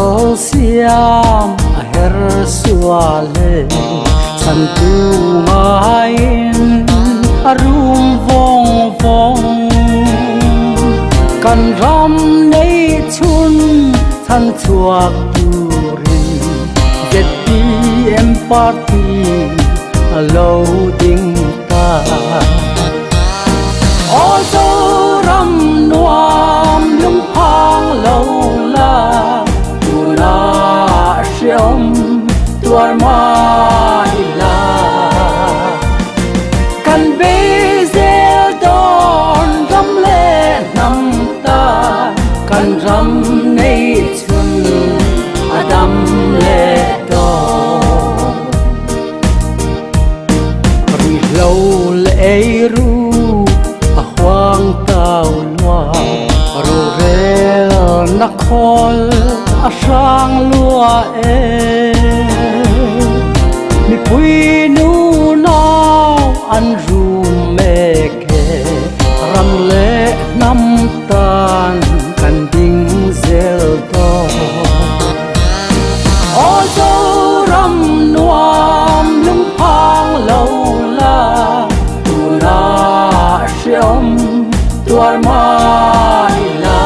Sal siam a her sual e, chhantu ngaiin a rum vawng vawng. Kan ram nei chhun chhan chhuak turin ZPM party a lo ding ta. Aw Zoram nuam lungphang lo la, tunah hreawm tuar mai la. Kan bei zel dawn ram leh hnam ta, kan ram nei chhun a dam leh dawn. Rihlo leh eiru a huang tau lua, rorelna khawl a hrang lua e. Mipui nu nau an rum mek e, ram leh hnam tan kan ding zel dawn. Aw Zoram nuam lungphang lo la, tunah hreawm tuar mai la.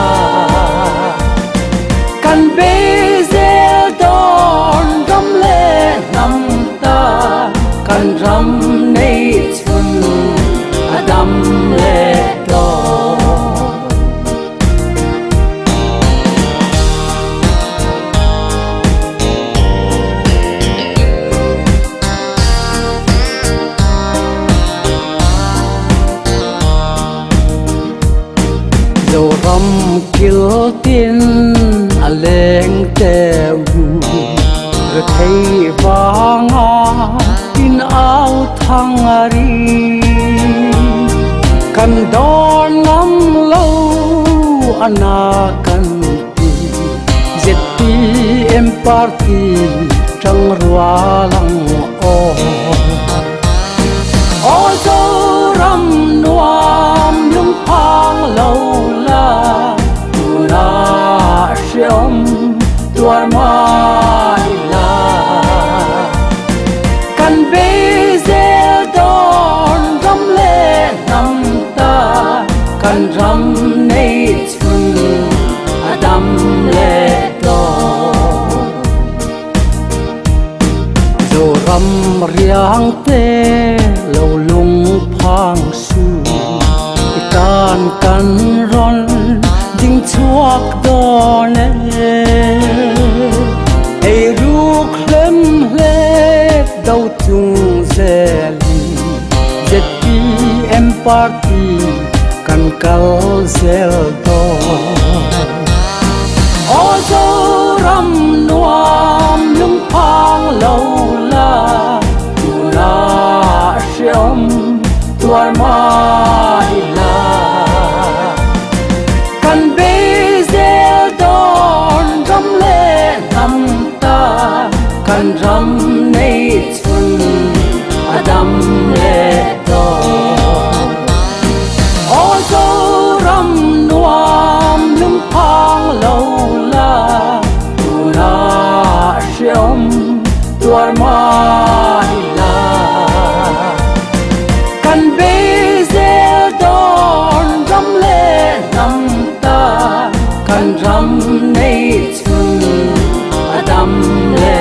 Kan bei zel dawn ram leh hnam ta, kan ram nei chhun a dam leh dawn. Zoram kil tin a leng teu, rethei vanga in au thang a ri. Kan dawn ngam lo a na kan ti, ZPM party tang rual ang aw. Aw Zoram nuam lungphang lo la, tunah hreawm tuar mai la. Kan bei zel dawn ram leh hnam ta, kan ram nei chhun a dam leh dawn. Zoram riang te lo lung phang su, i tan kan rawn ding chhuak dawn e. Ei ruk hlem hlek do chung zelin ZPM party kan kal zel dawn. Aw Zoram nuam lungphang lo la, tunah hreawm tuar mai la. Kan bei zel dawn ram leh hnam ta, kan ram nei chhun a dam leh dawn. Aw Zoram nuam lungphang lo la, tunah hreawm tuar mai la. Kan bei zel dawn ram leh hnam ta, kan ram nei chhun a dam leh.